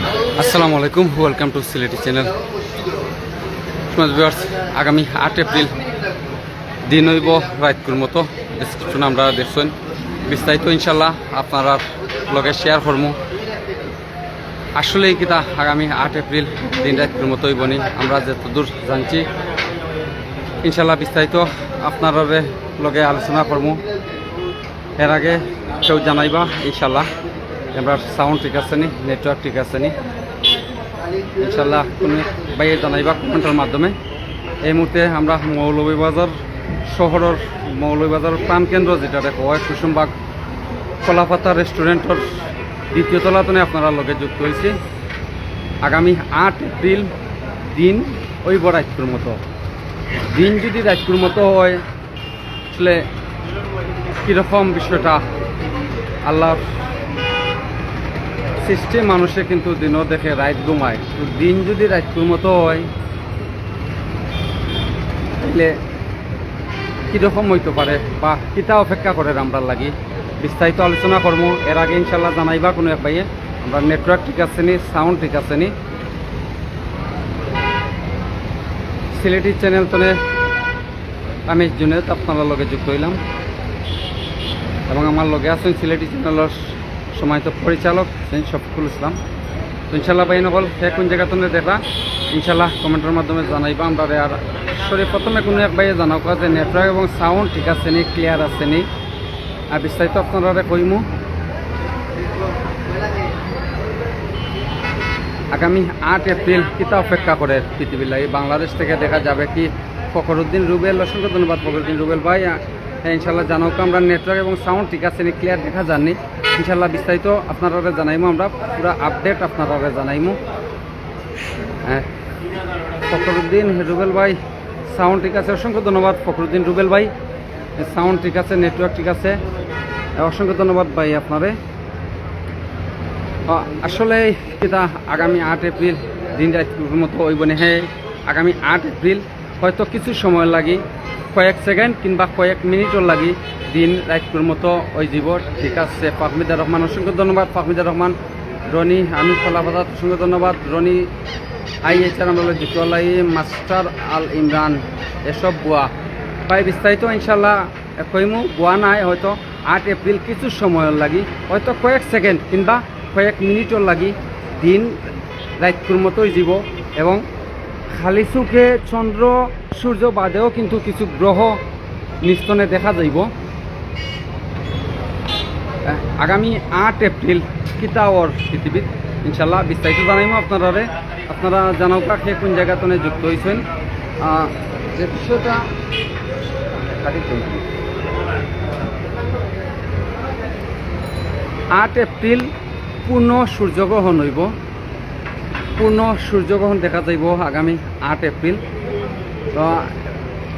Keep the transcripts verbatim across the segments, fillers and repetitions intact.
আসসালামু আলাইকুম, welcome to Sylheti চ্যানেল। সমাজ ভিউয়ার্স, আগামী আট এপ্রিল দিন অইবো রাইতকুর মতো। ডেসক্রিপশন আমরা দেখছইন, বিস্তারিত ইনশাল্লাহ আপনারার লগে শেয়ার করমু। আসলেই কিতা আগামী আট এপ্রিল দিন রাইতকুর মতো অইবো নি? আমরা যতদূর জানছি ইনশাল্লাহ বিস্তারিত আপনারার লগে আলোচনা করমু। এর আগে কেউ জানাইবা ইনশাল্লাহ, আমরা সাউন্ড ঠিক আছে নি, নেটওয়ার্ক ঠিক আছে নি, ইনশাল্লাহ কোনো ভাইয়ে জানাইবা কমেন্টের মাধ্যমে। এই মুহূর্তে আমরা মৌলভীবাজার শহরের, মৌলভীবাজার প্রাণকেন্দ্র যেটা কয় কুসুমবাগ কলাপাতা রেস্টুরেন্টর দ্বিতীয় তলাতনে আপনারার লগে যুক্ত হইছি। আগামী আট এপ্রিল দিন অইবো রাইতকুর মতো। দিন যদি রাইতকুর মতো হয়, আসলে কিরকম বিষয়টা? আল্লাহর সৃষ্টি, মানুষে কিন্তু দিনও দেখে, রাইত ঘুমায়। তো দিন যদি রাইতকুর মতো হয়, তাইলে কিরকম হইতে পারে বা কিতা অপেক্ষা করের আমরার লাগি, বিস্তারিত আলোচনা করমু। এর আগে ইনশাল্লাহ জানাইবা কোনো এক ভাইয়ে আমরা নেটওয়ার্ক ঠিক আছে নি, সাউন্ড ঠিক আছে নি। সিলেটি চ্যানেল তনে আমি জুনেদ আপনারার লগে যুক্ত হইলাম এবং আমার লগে আছেন সিলেটি চ্যানেলের সম্মানিত পরিচালক হোসেন শফিকুল ইসলাম। তো ইনশাল্লাহ ভাই নকল হে কোন জায়গা তনে দেখরা, ইনশাল্লাহ কমেন্টের মাধ্যমে জানাইবা আমরারে। আর সরি, প্রথমে কোনো এক ভাইয়ে জানাউক্কা যে নেটওয়ার্ক এবং সাউন্ড ঠিক আছে নি, ক্লিয়ার আছে নি, আর বিস্তারিত আপনারারে কইমু। আগামী আট এপ্রিল কিতা অপেক্ষা করের পৃথিবীর লাগি? বাংলাদেশ থেকে দেখা যাবে কি ফখরুদ্দিন রুবেল, অসংখ্য ধন্যবাদ ফখরুদ্দিন রুবেল ভাই। আহ, হ্যাঁ, ইনশাল্লাহ জানাউক্কা আমরা নেটওয়ার্ক এবং সাউন্ড ঠিক আছে নি, ক্লিয়ার দেখা যার নি। ইনশাল্লাহ বিস্তারিত আপনারারে জানাইমু আমরা, পুরা আপডেট আপনারারে জানাইমু। হ্যাঁ, ফখরুদ্দিন রুবেল ভাই, সাউন্ড ঠিক আছে, অসংখ্য ধন্যবাদ ফখরুদ্দিন রুবেল ভাই। সাউন্ড ঠিক আছে, নেটওয়ার্ক ঠিক আছে, অসংখ্য ধন্যবাদ ভাই আপনারে। আহ, আসলে কিতা আগামী আট এপ্রিল দিন রাইতকুর মতো অইবো নি? হ্যাঁ, আগামী আট এপ্রিল হয়তো কিছু সময় লাগি, কয়েক সেকেন্ড কিংবা কয়েক মিনিটর লাগি দিন রাইতকুর মতো অইযিবো। ঠিক আছে, ফাহমিদা রহমান, অসংখ্য ধন্যবাদ ফাহমিদা রহমান। রনি, আমি কলাপাতা, অসংখ্য ধন্যবাদ। রনি আইএইচআর আমরা যুক্ত লাই, মাস্টার আল ইমরান, এসব বুয়া। ভাই বিস্তারিত ইনশাল্লাহ কইমু, বুয়া নাই, হয়তো আট এপ্রিল কিছু সময়র লাগি, হয়তো কয়েক সেকেন্ড কিংবা কয়েক মিনিটর লাগি দিন রাইতকুর মতো অইযিবো এবং খালি চোখে চন্দ্র সূর্য বাদেও কিন্তু কিছু গ্রহ নিস্তনে দেখা যাইবো। আহ, আগামী আট এপ্রিল কিতা অর পৃথিবীত ইনশাল্লাহ বিস্তারিত জানাইমু আপনারারে। আপনারা জানাউক্কা কে কোন জায়গা তনে যুক্ত হইছেন। আহ, যে বিষয়টা আট এপ্রিল পূর্ণ সূর্যগ্রহণ অইবো। পূর্ণ সূর্যগ্রহণ দেখা যাইবো আগামী আট এপ্রিল। তো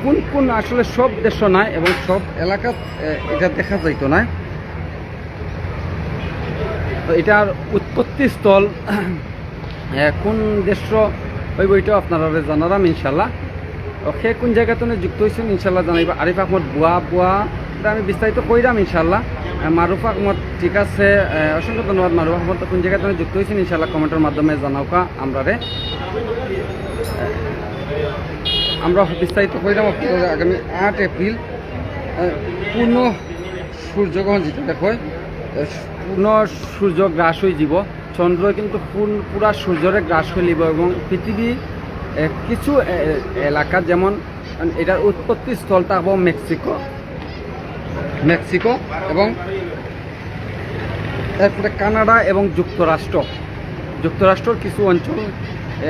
কোন কোন, আসলে সব দেশো নাই এবং সব এলাকাত, এ, এটা দেখা যাইতো না। তো এটার উৎপত্তি স্থল, এ, কোন দেশ অইবো, এটা আপনারারে জানারাম ইনশাল্লাহ। তো কে কোন জায়গা তনে যুক্ত হইছেন ইনশাল্লাহ জানাইবা। আরিফ আহমদ বুয়া, বুয়া, এটা আমি বিস্তারিত কইরাম ইনশাল্লাহ। এ, মারুফ আহমদ, ঠিক আছে, এ, অসংখ্য ধন্যবাদ মারুফ আহমদ। তো কোন জায়গা তনে যুক্ত হইছেন ইনশাল্লাহ কমেন্টের মাধ্যমে জানাউক্কা আমরারে। এ, আমরা বিস্তারিত কইরাম আপনারারে আগামী আট এপ্রিল, এ, পূর্ণ সূর্যগ্রহণ যেটা দেখো, এ, পূর্ণ সূর্য গ্রাস অইযিবো। চন্দ্র কিন্তু পূর্ণ, পুরা সূর্যরে গ্রাস করিলিবো এবং পৃথিবী, এ, কিছু, এ, এ, এলাকা যেমন এটার উৎপত্তি স্থল থাকবো মেক্সিকো, মেক্সিকো এবং এরপরে কানাডা এবং যুক্তরাষ্ট্র, যুক্তরাষ্ট্রর কিছু অঞ্চল।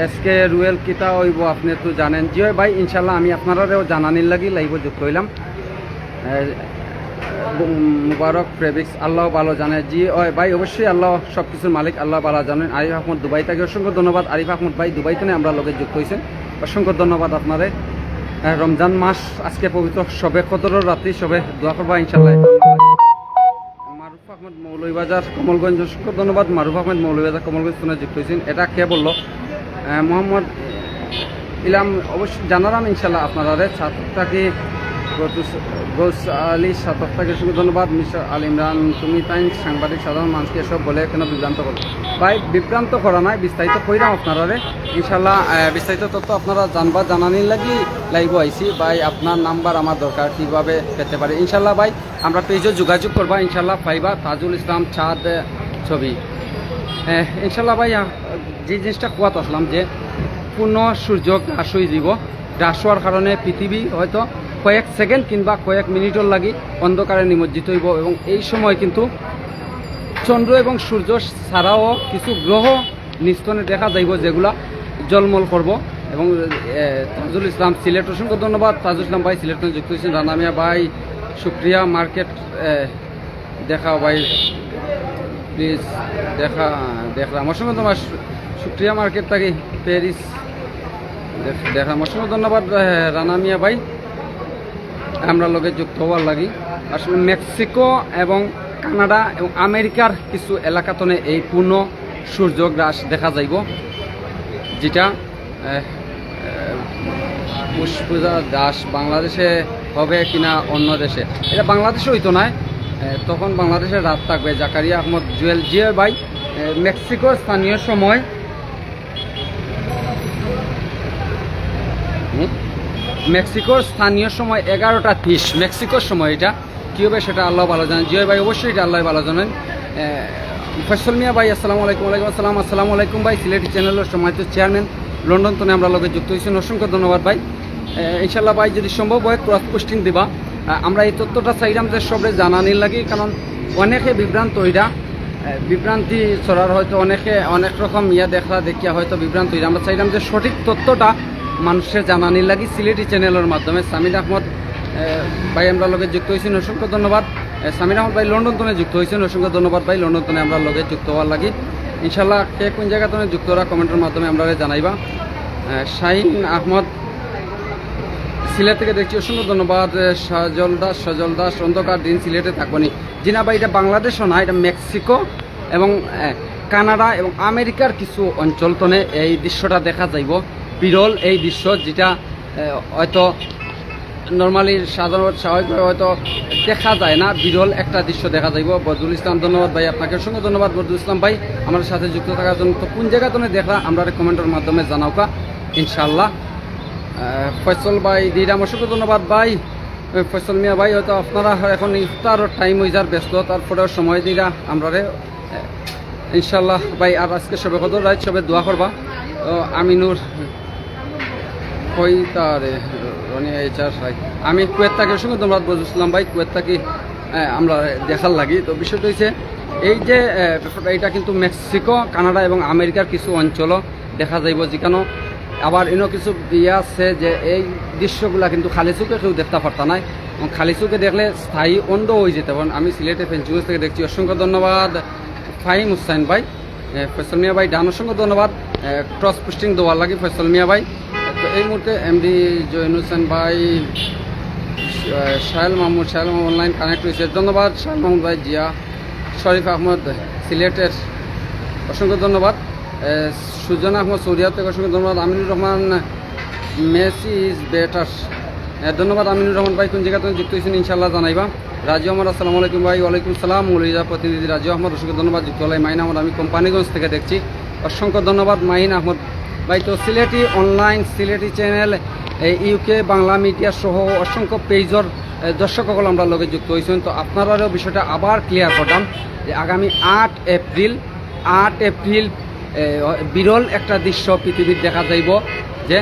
এসকে রুয়েল কিতা অইবো আপনি তো জানেন। জি অয় ভাই, ইনশাল্লাহ আমি আপনারারেও জানানির লাগি লাইভো যুক্ত হইলাম। এ, মুবারক ফেব্রিক্স, আল্লাহ ভালো জানে। জি অয় ভাই, অবশ্যই আল্লাহ সব কিছুর মালিক, আল্লাহ ভালো জানেন। আরিফ আহমদ দুবাই থাকি, অসংখ্য ধন্যবাদ আরিফ আহমদ ভাই, দুবাই তনে আমরার লগে যুক্ত হইছেন, অসংখ্য ধন্যবাদ আপনারে। এ, রমজান মাস আজকে পবিত্র, শবে কদরর রাত্রি, সবে দোয়া করবা ইনশাল্লাহ। মারুফ আহমদ মৌলভীবাজার কমলগঞ্জ, অসংখ্য ধন্যবাদ মারুফ আহমদ মৌলভীবাজার কমলগঞ্জ তনে যুক্ত হইছেন। এটা কে বললো? এ, মোহাম্মদ ইলাম, অবশ্যই জানারাম ইনশাল্লাহ আপনারারে। ছাত্র থাকি গৌস আলী সাতক থাকি অসংখ্য ধন্যবাদ। মিস্টার আল ইমরান, তুমি তাই সাংবাদিক সাধারণ মানুষকে এসব বলে কেন বিভ্রান্ত করো? ভাই, বিভ্রান্ত করা নাই, বিস্তারিত কইরাম আপনারারে। ইনশাল্লাহ, আহ, বিস্তারিত তথ্য আপনারা জানবা, জানানির লাগি লাইভও আইছি। ভাই, আপনার নাম্বার আমার দরকার, কিভাবে পেতে পারি? ইনশাল্লাহ ভাই, আমরা পেজও যোগাযোগ করবা, ইনশাল্লাহ পাইবা। তাজুল ইসলাম চাঁদ, আহ, ছবি। আহ, ইনশাল্লাহ ভাই, আহ, যে জিনিসটা কওয়াত আসলাম যে পূর্ণ সূর্য গ্রাস হয়ে যাব, গ্রাস হওয়ার কারণে পৃথিবী হয়তো কয়েক সেকেন্ড কিংবা কয়েক মিনিটর লাগি অন্ধকারে নিমজ্জিত হইব এবং এই সময় কিন্তু চন্দ্র এবং সূর্য ছাড়াও কিছু গ্রহ নিস্তনে দেখা যাইব, যেগুলা জলমল করব। এবং এ, তাজুল ইসলাম সিলেট, অসংখ্য ধন্যবাদ তাজুল ইসলাম ভাই, সিলেট থেকে যুক্ত হয়েছেন। রানা মিয়া ভাই, শুক্রিয়া মার্কেট, এ, দেখা ভাই, প্লিজ দেখা, দেখলাম, অসংখ্য ধন্যবাদ। শু- শুক্রিয়া মার্কেট থাকি প্যারিস, দেখ- দেখলাম, অসংখ্য ধন্যবাদ। এ, রানা মিয়া ভাই, আমরা লগে যুক্ত হওয়ার লাগি। আসলে মেক্সিকো এবং কানাডা এবং আমেরিকার কিছু এলাকা তনে এই পূর্ণ সূর্যগ্রাস দেখা যাইব, যেটা, এ, এ, পুষ্পজা দাস বাংলাদেশে হবে কিনা অন্য দেশে, এটা বাংলাদেশে হইতো না। এ, তখন বাংলাদেশে রাত থাকবে। জাকারিয়া আহমদ জুয়েল, জি ভাই, এ, মেক্সিকোর স্থানীয় সময়, হুম? মেক্সিকোর স্থানীয় সময় এগারোটা তিরিশ, মেক্সিকোর সময় এটা। কী হবে সেটা আল্লাহ ভালো জানেন। জি ভাই, অবশ্যই এটা আল্লাহ ভালো জানেন। এ, ফয়সল মিয়া ভাই, আসসালামু আলাইকুম। ওয়ালাইকুম আসসালাম, আসসালামু আলাইকুম ভাই। সিলেটি চ্যানেলের সম্মানিত চেয়ারম্যান লন্ডন তনে আমরা লগে যুক্ত হয়েছেন, অসংখ্য ধন্যবাদ ভাই। এ, ইনশাল্লাহ ভাই, যদি সম্ভব হয় ক্রস পোস্টিং দিবা। আ, আমরা এই তথ্যটা চাইলাম যে সবরে জানানির লাগি, কারণ অনেকে বিভ্রান্ত হইরা, এ, বিভ্রান্তি ছড়ার হয়তো অনেকে অনেক রকম ইয়া দেখরা দেখিয়া হয়তো বিভ্রান্ত হইরা। আমরা চাইলাম যে সঠিক তথ্যটা মানুষের জানানির লাগি সিলেটি চ্যানেলের মাধ্যমে। সামির আহমদ, এ, ভাই আমরা লগে যুক্ত হয়েছেন, অসংখ্য ধন্যবাদ। এ, সামির আহমদ ভাই লন্ডন তনে যুক্ত হয়েছেন, অসংখ্য ধন্যবাদ ভাই লন্ডন তনে আমরা লগে যুক্ত হওয়ার লাগি। ইনশাল্লাহ কে কোন জায়গা তনে যুক্ত হওয়া কমেন্টের মাধ্যমে আমরা জানাইবা। এ, শাহিন আহমদ সিলেট থেকে দেখছি, অসংখ্য ধন্যবাদ। এ, সজল দাস, সজল দাস, অন্ধকার দিন সিলেটে থাকবো নি? জি না ভাই, এটা বাংলাদেশও না, এটা মেক্সিকো এবং, এ, কানাডা এবং আমেরিকার কিছু অঞ্চল তনে এই দৃশ্যটা দেখা যাইব। বিরল এই দৃশ্য, যেটা, এ, হয়তো নর্মালি সাধারণত স্বাভাবিকভাবে হয়তো দেখা যায় না, বিরল একটা দৃশ্য দেখা যাইব। বদরুল ইসলাম, ধন্যবাদ ভাই, আপনাকে অসংখ্য ধন্যবাদ বদরুল ইসলাম ভাই, আমার সাথে যুক্ত থাকার জন্য। তো কোন জায়গা তনে দেখরা আমরা কমেন্টের মাধ্যমে জানাওকা ইনশাল্লাহ। আহ, ফয়সল ভাই দিরাম, অসংখ্য ধন্যবাদ ভাই। এ, ফয়সল মিয়া ভাই, হয়তো আপনারা এখন ইফতারর টাইম হয়ে যার ব্যস্ত, তারপরেও সময় দিরা আমরারে। এ, ইনশাল্লাহ ভাই, আর আজকে সবে কত রাইত সবে দোয়া করবা। তো আমিনুর কই তারে রনি এইচ আর ভাই। আমি কুয়েত থাকি, অসংখ্য ধন্যবাদ বদরুল ইসলাম ভাই, কুয়েত থাকি, এ, আমরা দেখার লাগি। তো বিষয়টা হইছে এই যে, এ, ব্যাপারটা, এটা কিন্তু মেক্সিকো, কানাডা এবং আমেরিকার কিছু অঞ্চলও দেখা যাইব, যেখানে আবার এনও কিছু ইয়ে আছে যে এই দৃশ্যগুলা কিন্তু খালি চোখে কেউ দেখতে পারতা নাই, এবং খালি চোখে দেখলে স্থায়ী অন্ধ হয়ে যেতে পারেন। আমি সিলেটে ফেঞ্চুগঞ্জ থেকে দেখছি, অসংখ্য ধন্যবাদ ফাহিম হুসাইন ভাই। এ, ফয়সল মিয়া ভাই ডান, অসংখ্য ধন্যবাদ। এ, ক্রস পোস্টিং দেওয়ার লাগি ফয়সল মিয়া ভাই। তো এই মুহূর্তে এমডি জৈন হোসেন ভাই, এ, শাহেল মাহমুদ, শাহেল মাহমুদ অনলাইন কানেক্ট হয়েছে, ধন্যবাদ শাহেল মাহমুদ ভাই। জিয়া শরীফ আহমদ সিলেটের, অসংখ্য ধন্যবাদ। এ, সুজন আহমদ সৌদিয়া থেকে অসংখ্য ধন্যবাদ। আমিনুর রহমান, মেসি ইজ বেটার। এ, ধন্যবাদ আমিনুর রহমান ভাই, কোন জায়গা থেকে যুক্ত হয়েছেন ইনশাল্লাহ জানাইবা। রাজু আহমদ, আসসালামু আলাইকুম ভাই। ওয়ালাইকুম সালাম। মৌলভীবাজার প্রতিনিধি রাজু আহমদ, অসংখ্য ধন্যবাদ যুক্ত হলাই। মাইন আহমদ, আমি কোম্পানিগঞ্জ থেকে দেখছি, অসংখ্য ধন্যবাদ মাইন আহমদ ভাই। তো সিলেটি অনলাইন, সিলেটি চ্যানেল, এই ইউকে বাংলা মিডিয়া সহ অসংখ্য পেজর, এ, দর্শক সকল আমরা লগে যুক্ত হয়েছেন। তো আপনারারও বিষয়টা আবার ক্লিয়ার করলাম যে আগামী আট এপ্রিল, আট এপ্রিল, এ, বিরল একটা দৃশ্য পৃথিবীর দেখা যাইব যে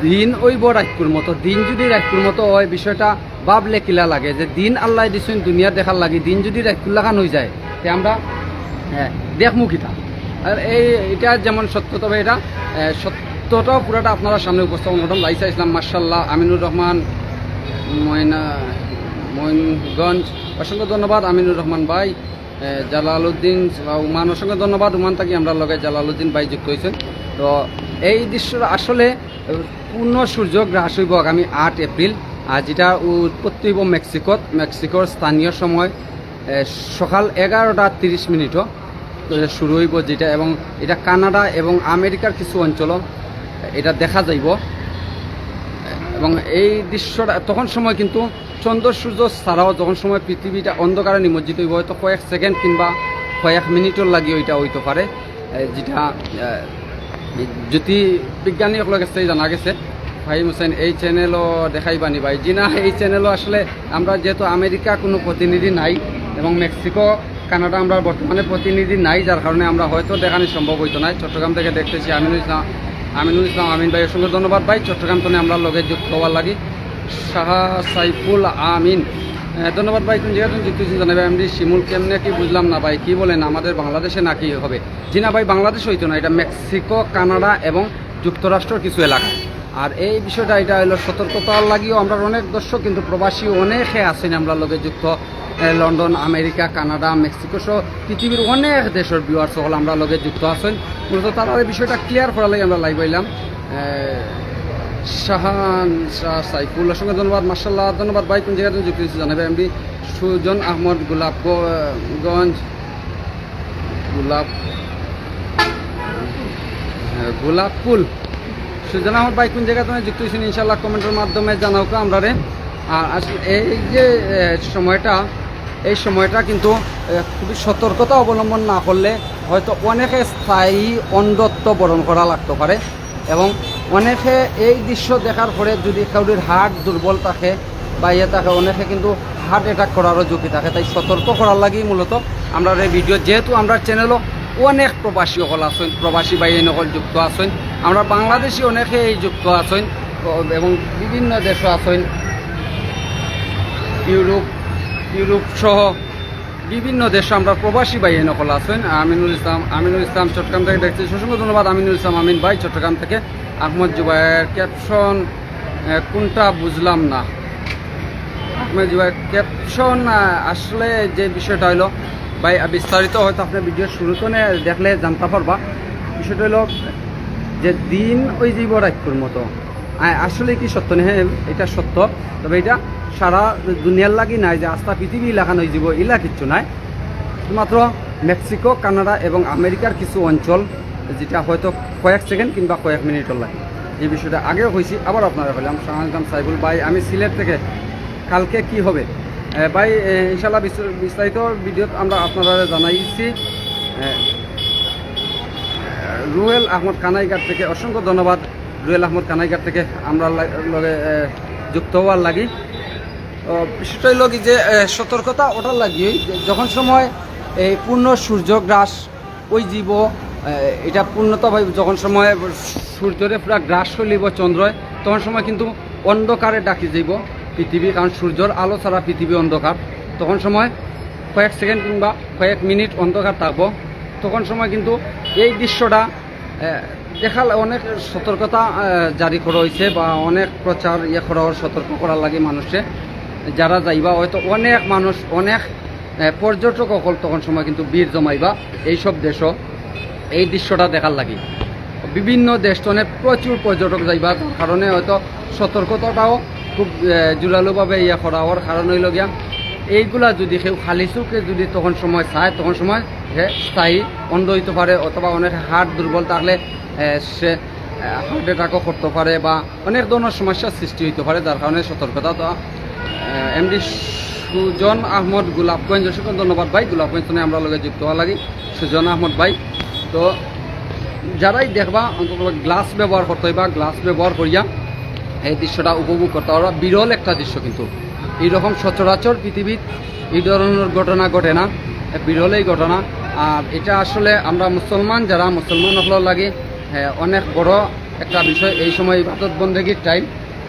দিন হইব রাইতকুর মতো। দিন যদি রাইতকুর মতো হয়, বিষয়টা ভাবলে কিলা লাগে যে দিন আল্লাহ দিছইন দুনিয়া দেখার লাগি, দিন যদি রাইতকুর লাখান হয়ে যায়, তে আমরা, হ্যাঁ, দেখমু কিতা। আর এই, এটা যেমন সত্য, তবে এটা, এ, সত্যটাও পুরাটা আপনারা সামনে উপস্থাপন করতাম। লাইসা ইসলাম, মার্শাল্লাহ, আমিনুর রহমান, ময়না, ময়নগঞ্জ, অসংখ্য ধন্যবাদ আমিনুর রহমান ভাই। এ, জালালউদ্দিন বা উমান, অসংখ্য ধন্যবাদ উমান থাকি আমরা লগে জালালউদ্দিন ভাই যুক্ত হয়েছেন। তো এই দৃশ্য আসলে পূর্ণ সূর্য গ্রাস হইব আগামী আট এপ্রিল, আর যেটা উৎপত্তি হইব মেক্সিকোত, মেক্সিকোর স্থানীয় সময়, এ, সকাল এগারোটা তিরিশ মিনিটও তো শুরু হইব যেটা, এবং এটা কানাডা এবং আমেরিকার কিছু অঞ্চলও এটা দেখা যাইব। এবং এই দৃশ্যটা তখন সময় কিন্তু চন্দ্র সূর্য ছাড়াও যখন সময় পৃথিবীটা অন্ধকারে নিমজ্জিত হইব, হয়তো কয়েক সেকেন্ড কিংবা কয়েক মিনিটর লাগি ওইটা হইতে পারে। এ, যেটা, এ, জ্যোতির্বিজ্ঞানী সকলের কাছে জানা গেছে। ফাহিম হোসেন, এই চ্যানেলও দেখাইবানি ভাই? জি না, এই চ্যানেলও আসলে আমরা যেহেতু আমেরিকা কোনো প্রতিনিধি নাই এবং মেক্সিকো, কানাডা আমরা বর্তমানে প্রতিনিধি নাই, যার কারণে আমরা হয়তো দেখানি সম্ভব হইতো না। চট্টগ্রাম থেকে দেখতেছি আমিনুল ইসলাম, আমিনুল ইসলাম আমিন ভাই, অসংখ্য ধন্যবাদ ভাই। চট্টগ্রাম থেকে আমরা লগে যুক্ত হওয়ার লাগি শাহ সাইফুল আমিন, এ, ধন্যবাদ ভাই। কোন জায়গা থেকে যুক্ত হয়েছেন জানাবে। এমডি শিমুল, কেমনে কি বুঝলাম না ভাই, কি বলেন, আমাদের বাংলাদেশে নাকি হবে? জি না ভাই, বাংলাদেশ হইতো না, এটা মেক্সিকো, কানাডা এবং যুক্তরাষ্ট্রর কিছু এলাকা। আর এই বিষয়টা, এটা হলো সতর্কতার লাগিও। আমরা অনেক দর্শক কিন্তু প্রবাসী অনেকে আছেন আমরা লগে যুক্ত, এ, লন্ডন, আমেরিকা, কানাডা, মেক্সিকো সহ পৃথিবীর অনেক দেশের ভিউয়ার্স সকল আমরা লগে যুক্ত আছেন। মূলত তারা এই বিষয়টা ক্লিয়ার করার লাগি আমরা লাইভ আইলাম। এ, শাহান শাহ সাইফুল, অসংখ্য ধন্যবাদ। মার্শাল্লাহ, ধন্যবাদ ভাই। কোন জায়গা থেকে যুক্ত হয়েছে জানাবে। এমডি সুজন আহমদ, গোলাপগঞ্জ, গোলাপ, এ, গোলাপপুল। সুজন আহমদ ভাই, কোন জায়গা থেকে যুক্ত হয়েছেন? ইনশাল্লাহ কমেন্টের মাধ্যমে জানাও তো আমরারে। আর আসলে এই যে, এ, সময়টা, এই সময়টা কিন্তু, এ, খুবই সতর্কতা অবলম্বন না করলে হয়তো অনেকে স্থায়ী অন্ধত্ব বরণ করা লাগতে পারে। এবং অনেকে এই দৃশ্য দেখার পরে যদি কারোর হার্ট দুর্বল থাকে বা ইয়ে থাকে, অনেকে কিন্তু হার্ট অ্যাটাক করারও ঝুঁকি থাকে। তাই সতর্ক করার লাগেই মূলত আমরা এই ভিডিও, যেহেতু আমরা চ্যানেলও অনেক প্রবাসী সকল আছেন, প্রবাসী ভাই সকল যুক্ত আছেন, আমরা বাংলাদেশি অনেকে এই যুক্ত আছেন, ও, এবং বিভিন্ন দেশও আছেন, ইউরোপ, ইউরোপ সহ বিভিন্ন দেশে আমরা প্রবাসী ভাই সকল আছেন। আমিনুল ইসলাম, আমিনুল ইসলাম চট্টগ্রাম থেকে দেখছি, অসংখ্য ধন্যবাদ আমিনুল ইসলাম আমিন ভাই চট্টগ্রাম থেকে। আহমদ জুবায়ের, ক্যাপশন, এ, কোনটা বুঝলাম না। আহমদ জুবায়ের, ক্যাপশন, আ, আসলে যে বিষয়টা হইলো ভাই, আ, বিস্তারিত হয়তো আপনি ভিডিও শুরু তো নে-, দেখলে জানতে পারবা। বিষয়টা হইলো যে দিন ওই জীব রাইতর মতো। আ, আসলে কি সত্য নে? হ্যাঁ, এটা সত্য। তবে এটা সারা দুনিয়ার লাগি নাই যে আস্তা পৃথিবী ইলাখান হয়ে যাব, ইলা কিচ্ছু নাই। শুধুমাত্র মেক্সিকো, কানাডা এবং আমেরিকার কিছু অঞ্চল, যেটা হয়তো কয়েক সেকেন্ড কিংবা কয়েক মিনিটর লাগে। এই বিষয়টা আগেও হয়েছি, আবার আপনারা হইলাম শাহজাহান সাইফুল ভাই, আমি সিলেট থেকে। কালকে কি হবে? এ, ভাই, এ, ইনশাল্লাহ বিস্তার-, বিস্তারিত ভিডিও আমরা আপনারা জানাইছি। এ, রুহেল আহমদ কানাইঘাট থেকে অসংখ্য ধন্যবাদ। রুহেল আহমদ কানাইঘাট থেকে আমরা লা-, লগে, এ, যুক্ত হওয়ার লাগি। তো বিষয়টা হইল কি যে, এ, সতর্কতা ওটার লাগি, যে যখন সময় এই পূর্ণ সূর্যগ্রাস ওই জীব, এ, এটা পূর্ণতা ভাই যখন সময় সূর্যরে পুরা গ্রাস করিলিব চন্দ্রয়, তখন সময় কিন্তু অন্ধকারে ঢাকি যাইব পৃথিবী, কারণ সূর্যর আলো ছাড়া পৃথিবী অন্ধকার। তখন সময় কয়েক সেকেন্ড কিংবা কয়েক মিনিট অন্ধকার থাকবো। তখন সময় কিন্তু এই দৃশ্যটা, এ, দেখাল অনেক সতর্কতা, এ, জারি করা হয়েছে বা অনেক প্রচার ইয়ে করা হয়, সতর্ক করার লাগি মানুষে। যারা যাইবা হয়তো অনেক মানুষ, অনেক, এ, পর্যটক সকল তখন সময় কিন্তু ভিড় জমাইবা এইসব দেশও এই দৃশ্যটা দেখার লাগি। বিভিন্ন দেশ তো অনেক প্রচুর পর্যটক যাইবা, যার কারণে হয়তো সতর্কতাটাও খুব, এ, জোরালোভাবে ইয়ে করা হওয়ার কারণ হইল গিয়া, এইগুলা যদি কেউ খালি চোখে যদি তখন সময় চায়, তখন সময় হে স্থায়ী অন্ধ হইতে পারে, অথবা অনেক হার্ট দুর্বল থাকলে, এ, সে, এ, হার্ট অ্যাটাকও করতে পারে বা অনেক ধরনের সমস্যার সৃষ্টি হইতে পারে, যার কারণে সতর্কতা। তো, এ, এমডি সুজন আহমদ গোলাপগঞ্জ, অসংখ্য ধন্যবাদ ভাই, গোলাপগঞ্জ থেকে আমরা লগে যুক্ত হওয়ার লাগি। সুজন আহমদ ভাই। তো যারাই দেখবা, অন্তত গ্লাস ব্যবহার করতে হইবা, গ্লাস ব্যবহার করিয়া এই দৃশ্যটা উপভোগ করতে পারবা। বিরল একটা দৃশ্য, কিন্তু এইরকম সচরাচর পৃথিবীত এই ধরনের ঘটনা ঘটে না, বিরল এই ঘটনা। আর এটা আসলে আমরা মুসলমান, যারা মুসলমান সকলের লাগি, হ্যাঁ, অনেক বড় একটা বিষয়। এই সময় ইবাদত বন্দেগীর টাইম,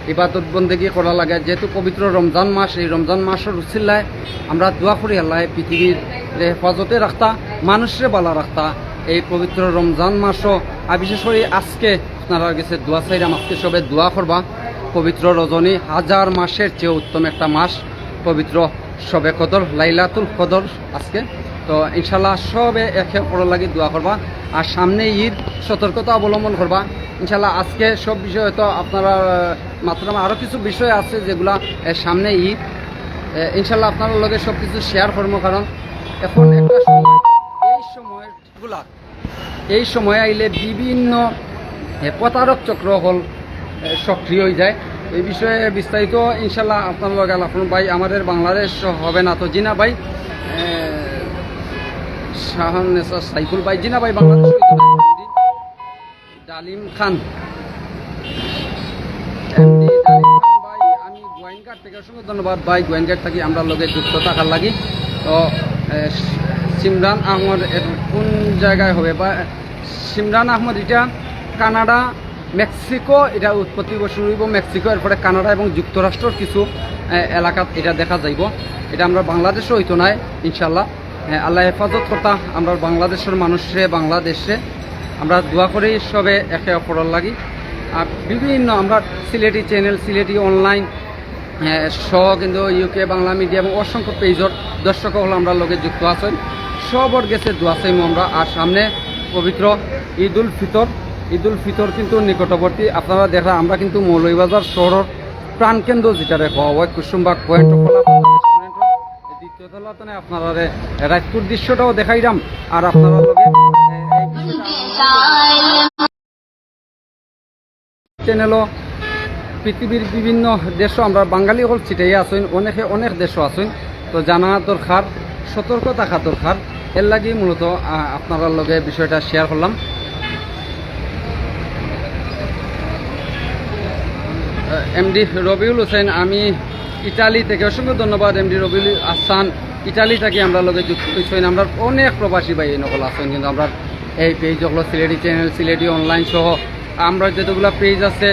ইবাদত বন্দেগী করা লাগে, যেহেতু পবিত্র রমজান মাস, এই রমজান মাসের উসিলায় আমরা দোয়া করি আল্লাহ পৃথিবীর হেফাজতে রাখতা, মানুষরে বালা রাখতা। এই পবিত্র রমজান মাসও, আর বিশেষ করে আজকে আপনারা গেছে দোয়া চাইলাম, আজকে সবে দোয়া করবা। পবিত্র রজনী, হাজার মাসের চেয়ে উত্তম একটা মাস, পবিত্র শবে কদর, লাইলাতুল কদর আজকে। তো ইনশাল্লাহ সবে একে অপরের লাগি দোয়া করবা। আর সামনে ঈদ, সতর্কতা অবলম্বন করবা। ইনশাল্লাহ আজকে সব বিষয় হয়তো আপনারা, আহ, মাত্র আরও কিছু বিষয় আছে যেগুলা, আহ, সামনে ঈদ, আহ, ইনশাল্লাহ আপনারার লগে সব কিছু শেয়ার করবো, কারণ এখন একটা সময়, এই সময়গুলা, এই সময় আইলে বিভিন্ন, আহ, প্রতারক চক্র হল, আহ, সক্রিয় হয়ে যায়। এই বিষয়ে বিস্তারিত ইনশাল্লাহ আপনার লগে আলাপ করুন ভাই। আমাদের বাংলাদেশ হবে না তো? জি না ভাই। এ, শাহান নেসা সাইফুল ভাই, জি না ভাই, বাংলাদেশ হইতো না। ডালিম খান, এমডি ডালিম খান ভাই, আমি গোয়াইনঘাট থেকে অসংখ্য ধন্যবাদ ভাই, গোয়াইনঘাট থাকি আমরার লগে যুক্ত থাকার লাগি। তো এ, সিমরান আহমদ, এর কোন জায়গায় হবে বা? সিমরান আহমদ, এটা কানাডা, মেক্সিকো, এটা উৎপত্তি শুরু হইব মেক্সিকো, এরপরে কানাডা এবং যুক্তরাষ্ট্রর কিছু এ, এলাকাত এটা দেখা যাইব। এটা আমরা বাংলাদেশও হইতো নায় ইনশাল্লাহ। এ, আল্লাহ হেফাজত করতা আমরার বাংলাদেশের মানুষরে, বাংলাদেশে। আমরা দোয়া করি সবে একে অপরের লাগি। আর বিভিন্ন আমরা সিলেটি চ্যানেল, সিলেটি অনলাইন, এ, সহ কিন্তু ইউকে বাংলা মিডিয়া এবং অসংখ্য পেজর দর্শক হল আমরার লগে যুক্ত আছেন। সবর গেছে দোয়া চাইমু আমরা। আর সামনে পবিত্র ঈদুল ফিতর, ঈদুল ফিতর কিন্তু নিকটবর্তী। আপনারা দেখরা আমরা কিন্তু মৌলভীবাজার শহরের প্রাণকেন্দ্র যেটারে কওয়া হয়, কুসুমবাগ পয়েন্ট খোলা রেস্টুরেন্টর দ্বিতীয় তলা তনে আপনারারে রাইতকুর দৃশ্যটাও দেখাইলাম। আর আপনারা লগে, এ, এই বিষয়টা চ্যানেলও পৃথিবীর বিভিন্ন দেশও আমরা বাঙালি হল ছিটাইয়া আছইন, অনেকে অনেক দেশও আছইন। তো জানা দরকার, সতর্ক থাকা দরকার। এর লাগি মূলত, আ, আপনারার লগে বিষয়টা শেয়ার করলাম। এমডি রবিউল হোসেন, আমি ইটালি থেকে, অসংখ্য ধন্যবাদ এমডি রবিউল হাসান, ইটালি থেকে আমরার লগে যুক্ত হইছেন। আমরা অনেক প্রবাসী ভাই এই নকল আছেন, কিন্তু আমরা এই পেজ হলো সিলেটি চ্যানেল, সিলেটি অনলাইন সহ আমরা যতগুলা পেজ আছে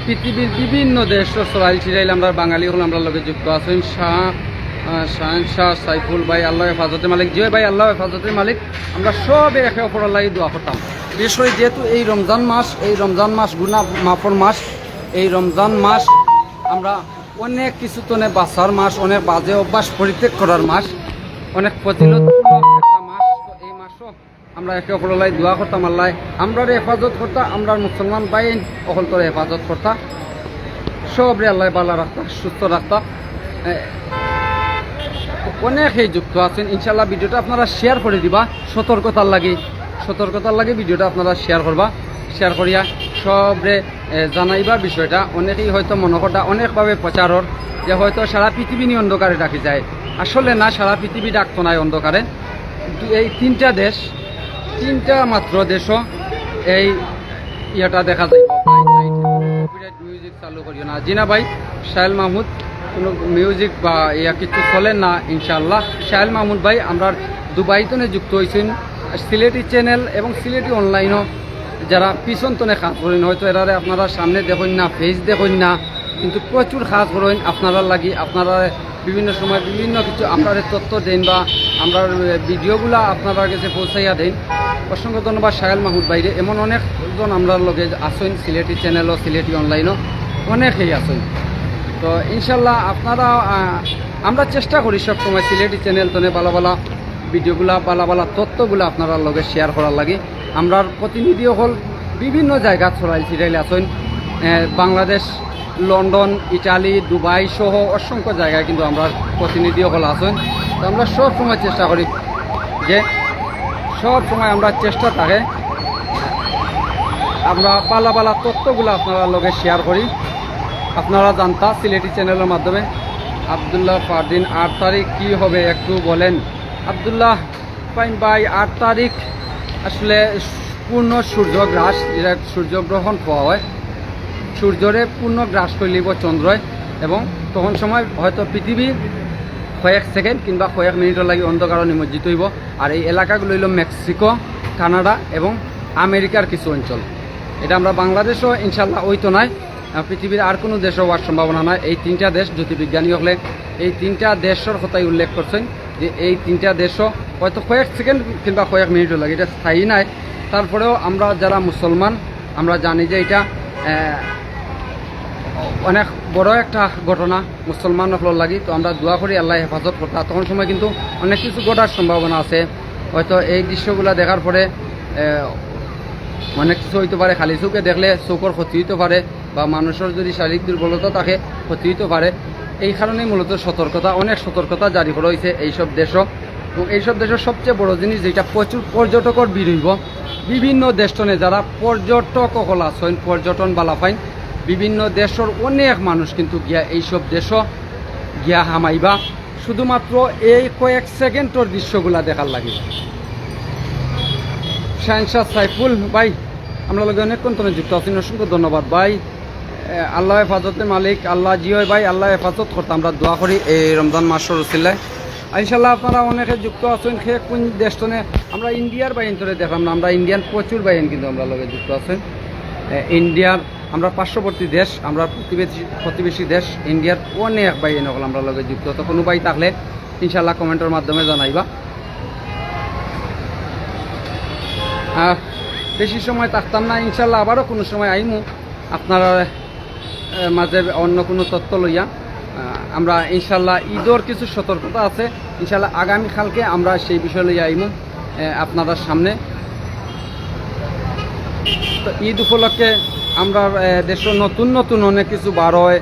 পৃথিবীর বিভিন্ন দেশ, সরাইল সিরাইল আমরা বাঙালি হল আমরার লগে যুক্ত আছেন। শাহ, আহ, শাহেনশাহ সাইফুল ভাই, আল্লাহ হেফাজতে মালিক, জি ভাই, আল্লাহ হেফাজতে মালিক। আমরা সবে একে অপরের লাগি দোয়া করতাম। বিশেষ করে যেহেতু এই রমজান মাস, এই রমজান মাস গুনাহ মাফর মাস, এই রমজান মাস আমরা অনেক কিছু তনে বাঁচার মাস, অনেক বাজে অভ্যাস পরিত্যাগ করার মাস, অনেক ফজিলতপূর্ণ একটা মাস। তো এই মাসও আমরা একে অপরের লাগি দোয়া করতাম, আল্লাহ আমরারে হেফাজত করতা, আমরার মুসলমান ভাই অকলতরে হেফাজত করতা, সবরে আল্লাহ ভালা রাখতা, সুস্থ রাখতা। এ, অনেকেই যুক্ত আছেন, ইনশাল্লাহ ভিডিওটা আপনারা শেয়ার করে দিবা, সতর্কতার লাগি, সতর্কতার লাগি ভিডিওটা আপনারা শেয়ার করবা, শেয়ার করিয়া সবরে, এ, জানাইবা বিষয়টা। অনেকেই হয়তো মনে করতা অনেকভাবে প্রচারর যে হয়তো সারা পৃথিবী নিয়ে অন্ধকারে ডাকি যায়, আসলে না, সারা পৃথিবী ডাকতো নাই অন্ধকারে। কিন্তু এই তিনটা দেশ, তিনটা মাত্র দেশও এই ইয়েটা দেখা যায়। মিউজিক চালু করিও না। জি না ভাই, শাহেল মাহমুদ, কোনো মিউজিক বা ইয়া কিছু চলে না ইনশাআল্লাহ। শাহেল মাহমুদ ভাই আমরার দুবাই তনে যুক্ত হইছেন, সিলেটি চ্যানেল এবং সিলেটি অনলাইনও যারা পিছন তনে কাজ করেন, হয়তো এরারে আপনারা সামনে দেখইন না, ফেস দেখইন না, কিন্তু প্রচুর কাজ করেন আপনারার লাগি। আপনারা বিভিন্ন সময় বিভিন্ন কিছু আপনারে তথ্য দেন বা আমরার ভিডিওগুলা আপনারার গেছে পৌঁছাইয়া দেন। অসংখ্য ধন্যবাদ শাহেল মাহমুদ ভাইরে। এমন অনেকজন আমরার লগে আছেন সিলেটি চ্যানেলও, সিলেটি অনলাইনও অনেকেই আছেন। তো ইনশাল্লাহ আপনারা, আহ, আমরা চেষ্টা করি সব সময় সিলেটি চ্যানেল তনে ভালা ভালা ভিডিওগুলা, ভালা ভালা তথ্যগুলা আপনারার লগে শেয়ার করার লাগি। আমরার প্রতিনিধি অকল বিভিন্ন জায়গা ছড়াইল ছিটাইল আছেন, আহ, বাংলাদেশ, লন্ডন, ইটালি, দুবাই সহ অসংখ্য জায়গায় কিন্তু আমরার প্রতিনিধি অকল আছেন। তো আমরা সব সময় চেষ্টা করি যে সব সময় আমরা চেষ্টা থাকে আমরা ভালা ভালা তথ্যগুলা আপনারার লগে শেয়ার করি, আপনারা জানতা সিলেটি চ্যানেলের মাধ্যমে। আব্দুল্লাহ ফারদিন, আট তারিখ কি হবে একটু বলেন? আব্দুল্লাহ ফাহিম ভাই, আট তারিখ আসলে পূর্ণ সূর্যগ্রাস, যেটা সূর্যগ্রহণ কওয়া হয়, সূর্যরে পূর্ণ গ্রাস করিলিব চন্দ্রয়, এবং তখন সময় হয়তো পৃথিবী কয়েক সেকেন্ড কিংবা কয়েক মিনিটর লাগি অন্ধকারও নিমজ্জিত হইব। আর এই এলাকাগুলো হইল মেক্সিকো, কানাডা এবং আমেরিকার কিছু অঞ্চল। এটা আমরা বাংলাদেশও ইনশাল্লাহ হইতো নাই, আহ, পৃথিবীর আর কোনো দেশও হওয়ার সম্ভাবনা নাই। এই তিনটা দেশ, জ্যোতির্বিজ্ঞানী হকলে এই তিনটা দেশর কথাই উল্লেখ করছেন যে এই তিনটা দেশও হয়তো কয়েক সেকেন্ড কিংবা কয়েক মিনিটও লাগে, এটা স্থায়ী নাই। তারপরেও আমরা যারা মুসলমান, আমরা জানি যে এটা, আহ, অনেক বড় একটা ঘটনা মুসলমান হকলর লাগি। তো আমরা দোয়া করি আল্লাহ হেফাজত করতা। তখন সময় কিন্তু অনেক কিছু ঘটার সম্ভাবনা আছে। হয়তো এই দৃশ্যগুলা দেখার পরে, আহ, অনেক কিছু হইতে পারে, খালি চোখে দেখলে চোখর ক্ষতি হইতে পারে, বা মানুষের যদি শারীরিক দুর্বলতা থাকে, ক্ষতি হইতে পারে। এই কারণেই মূলত সতর্কতা, অনেক সতর্কতা জারি করা হয়েছে এইসব দেশও। এবং এইসব দেশের সবচেয়ে বড় জিনিস যেটা, প্রচুর পর্যটকর ভিড় হইব। বিভিন্ন দেশ তনে যারা পর্যটক অকল আছেন, পর্যটন বালা পাইন, বিভিন্ন দেশর অনেক মানুষ কিন্তু গিয়া এইসব দেশও গিয়া হামাইবা শুধুমাত্র এই কয়েক সেকেন্ডর দৃশ্যগুলা দেখার লাগি। শাহেনশাহ সাইফুল ভাই, আমরার লগে অনেকক্ষণ তনে যুক্ত আছইন, অসংখ্য ধন্যবাদ ভাই। এ, আল্লাহ হেফাজতে মালিক, আল্লাহ জি অয় ভাই, আল্লাহ হেফাজত করতা আমরা দোয়া করি এই রমজান মাসর উসিলায়। ইনশাল্লাহ আপনারা অনেকে যুক্ত আছইন, কে কুন দেশ তনে, আমরা ইন্ডিয়ার ভাইয়াইন্তরে দেখলাম না, আমরা ইন্ডিয়ান প্রচুর ভাইয়াইন কিন্তু আমরার লগে যুক্ত আছইন। এ, ইন্ডিয়ার আমরা পার্শ্ববর্তী দেশ, আমরা প্রতিবেশী, প্রতিবেশী দেশ, ইন্ডিয়ার অনেক ভাইয়াইন অকল আমরার লগে যুক্ত। তো কুনু ভাই থাকলে ইনশাল্লাহ কমেন্টর মাধ্যমে জানাইবা। আহ, বেশি সময় থাকতাম না, ইনশাল্লাহ আবারও কুনু সময় আইমু আপনারার, আহ, মাঝে অন্য কুনু তথ্য লইয়া। আহ, আমরা ইনশাল্লাহ ঈদর কিছু সতর্কতা আছে, ইনশাল্লাহ আগামীকালকে আমরা সেই বিষয় লইয়া আইমু, আহ, আপনারার সামনে। তো ঈদ উপলক্ষে আমরা, আহ, দেশো নতুন নতুন অনেক কিছু বার অয়,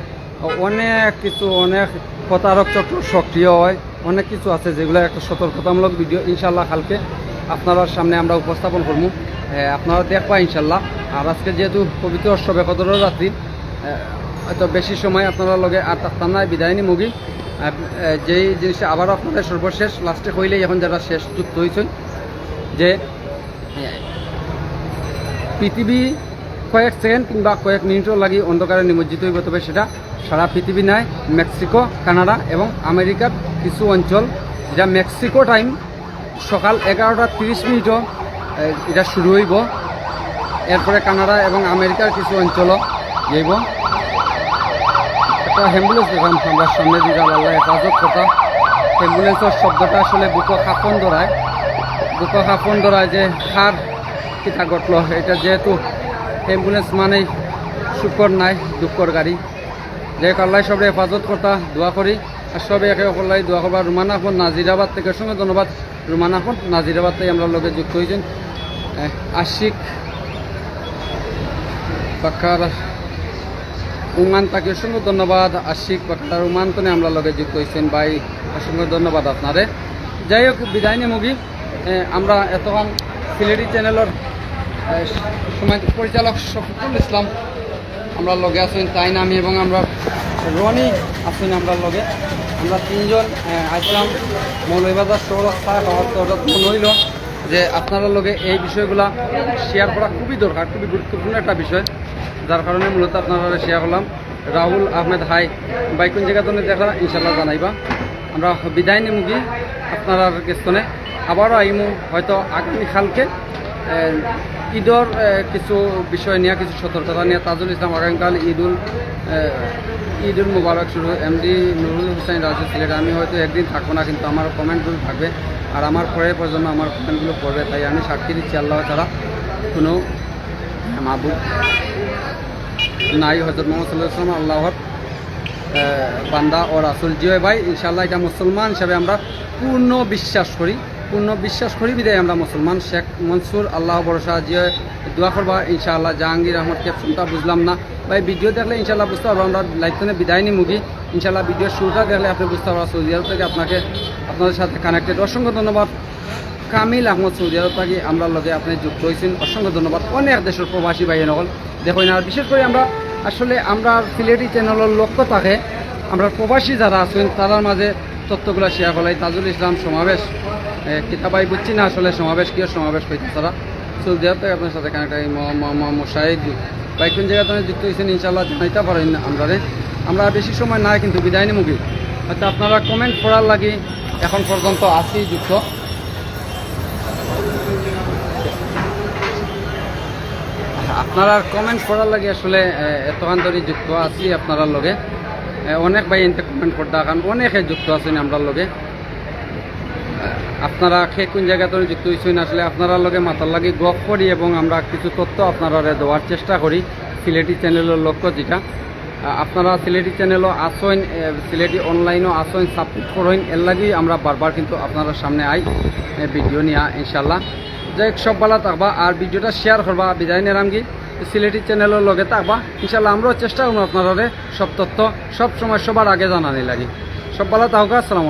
অনেক কিছু, অনেক প্রতারক চক্র সক্রিয় অয়, অনেক কিছু আছে যেগুলা একটা সতর্কতামূলক ভিডিও ইনশাল্লাহ কালকে আপনারার সামনে আমরা উপস্থাপন করমু। এ, আপনারা দেখবা ইনশাল্লাহ। আর আজকে যেহেতু পবিত্র শবে কদরর রাত্রি, এ, হয়তো বেশি সময় আপনারার লগে আর থাকতাম না, বিদায় নিমুগি। এ, এ, যেই জিনিসটা আবারও আপনারা সর্বশেষ লাস্টে কইলেই এখন যারা শেষ যুক্ত অইছইন যে পৃথিবী কয়েক সেকেন্ড কিংবা কয়েক মিনিটর লাগি অন্ধকারে নিমজ্জিত অইবো, তবে সেটা সারা পৃথিবী নায়, মেক্সিকো, কানাডা এবং আমেরিকার কিছু অঞ্চল, যেটা মেক্সিকো টাইম সকাল এগারোটা তিরিশ মিনিটও, এ, এটা শুরু অইবো। এরপরে কানাডা এবং আমেরিকার কিছু অঞ্চলও যাইবো। একটা অ্যাম্বুলেন্স দেখলাম আমরা সামনে দিকে, আল্লাহ হেফাজত করতা। অ্যাম্বুলেন্সর শব্দটা আসলে বুকো কাঁপন ধরায়, বুকো কাঁপন ধরায় যে কার কিতা ঘটলো। এটা যেহেতু অ্যাম্বুলেন্স মানেই সুখর নায়, দুঃখর গাড়ি। যাই হোক, আল্লাহ সবরে হেফাজত করতা, দোয়া করি। আর সবে একে অকল্লাই দোয়া করবা। রুমান আহমদ নাজিরাবাদ থেকে অসংখ্য ধন্যবাদ। রুমান আহমদ নাজিরাবাদ থেকে আমরার লগে যুক্ত অইছইন। এ, আশিক বাক্কার উমান তাকে অসংখ্য ধন্যবাদ। আশিক বাক্কার উমান তনে আমরার লগে যুক্ত অইছইন ভাই, অসংখ্য ধন্যবাদ আপনারে। যাই হোক, বিদায় নিমুগি। এ, আমরা এতক্ষণ সিলেটি চ্যানেলর, এ, সম্মানিত পরিচালক শফিকুল ইসলাম আমরার লগে আছইন, তাইন আমি এবং আমরা রনি আছইন আমরার লগে। আমরা তিনজন, এ, আইছলাম মৌলভীবাজার শহর, চা খাওয়ার তো হঠাৎ মনে অইলো যে আপনারার লগে এই বিষয়গুলা শেয়ার করা খুবই দরকার, খুবই গুরুত্বপূর্ণ একটা বিষয়, যার কারণে মূলত আপনারারে শেয়ার করলাম। রাহুল আহমেদ হাই, ভাই কুন জাগা তনে দেখরা ইনশাল্লাহ জানাইবা। আমরা বিদায় নিমুগি আপনারার গেছ তনে, আবারও আইমু হয়তো আগামীকালকে। এ, ঈদর, এ, কিছু বিষয় নিয়া, কিছু সতর্কতা নিয়া। তাজুল ইসলাম আগামীকাল ঈদুল, এ, ঈদুল মুবারক শুরু, এমডি নুরুল হুসাইন রাজু সিলেট। আমি হয়তো একদিন থাকবো না, কিন্তু আমার কমেন্টগুলো থাকবে, আর আমার পরের প্রজন্ম আমার কমেন্টগুলো পড়বে, তাই আমি সাক্ষী দিচ্ছি আল্লাহ ছাড়া কোনো মাবুদ নাই। হজরত মোহাম্মদ সাল্লাল্লাহু আলাইহি ওয়াসাল্লাম আল্লাহর, এ, বান্দা ও রাসুল। জি অয় ভাই, ইনশাআল্লাহ এটা মুসলমান হিসাবে আমরা পূর্ণ বিশ্বাস করি, পূর্ণ বিশ্বাস করি বিধায় আমরা মুসলমান। শেখ মনসুর আল্লাহ ভরসা, জি অয়, দোয়া করবা ইনশাআল্লাহ। জাহাঙ্গীর আহমদ, ক্যাপশনটা বুঝলাম না ভাই, ভিডিও দেখলে ইনশাআল্লাহ বুঝতে পারবো। আমরা লাইভ তনে বিদায় নিমুগি, ইনশাআল্লাহ ভিডিও শুরুটা দেখলে আপনি বুঝতে পারবেন। সৌদি আরব থেকে আপনাকে, আপনাদের সাথে কানেক্টেড। অসংখ্য ধন্যবাদ। কামিল আহমদ সৌদি আরব থাকি আমরার লগে আপনি যুক্ত অইছইন, অসংখ্য ধন্যবাদ। অনেক দেশর প্রবাসী ভাইয়াইন অকল দেখইন, আর বিশেষ করি আমরা আসলে আমরার সিলেটি চ্যানেলর লক্ষ্য থাকে আমরার প্রবাসী যারা আছইন তারার মাঝে তথ্যগুলা শেয়ার করলাই। তাজুল ইসলাম সমাবেশ, এ, কিতা ভাই বুঝছি না আসলে সমাবেশ কিয়র সমাবেশ কইতা তারা। সৌদি আরব থেকে আপনার সাথে কানেক্ট আছি। ম-, ম-, ম-, মুশাহিদ ভাই কুন জাগা তনে যুক্ত অইছইন ইনশাআল্লাহ জানাইতা পারইন আমরারে। আমরা বেশি সময় নাই কিন্তু বিদায় নিমুগি। আচ্ছা, আপনারার কমেন্ট পড়ার লাগি এখন পর্যন্ত আছি যুক্ত। আপনারার কমেন্ট পড়ার লাগি আসলে, এ, এতক্ষণ ধরি যুক্ত আছি আপনারার লগে। এ, অনেক ভাইয়াইন্তে কমেন্ট করতা, কারণ অনেকে যুক্ত আছইন আমরার লগে। আপনারা কে কুন জাগা তনে যুক্ত অইছইন, আসলে আপনারার লগে মাতার লাগি গফ করি এবং আমরা কিছু তথ্য আপনারারে দেওয়ার চেষ্টা করি সিলেটি চ্যানেলর লক্ষ্য যেটা। আ, আপনারা সিলেটি চ্যানেলও আছইন, এ, সিলেটি অনলাইনও আছইন, সাপোর্ট করইন, এর লাগি আমরা বারবার কিন্তু আপনারার সামনে আই, এ, ভিডিও নিয়া ইনশাআল্লাহ। যাই হোক, সব ভালা থাকবা আর ভিডিওটা শেয়ার করবা। বিদায় নিরামগি, সিলেটি চ্যানেলর লগে থাকবা ইনশাআল্লাহ। আমরাও চেষ্টা করমু আপনারারে সব তথ্য সব সময় সবার আগে জানানি লাগি। সব ভালা থাকবা, আসসালামু আলাইকুম।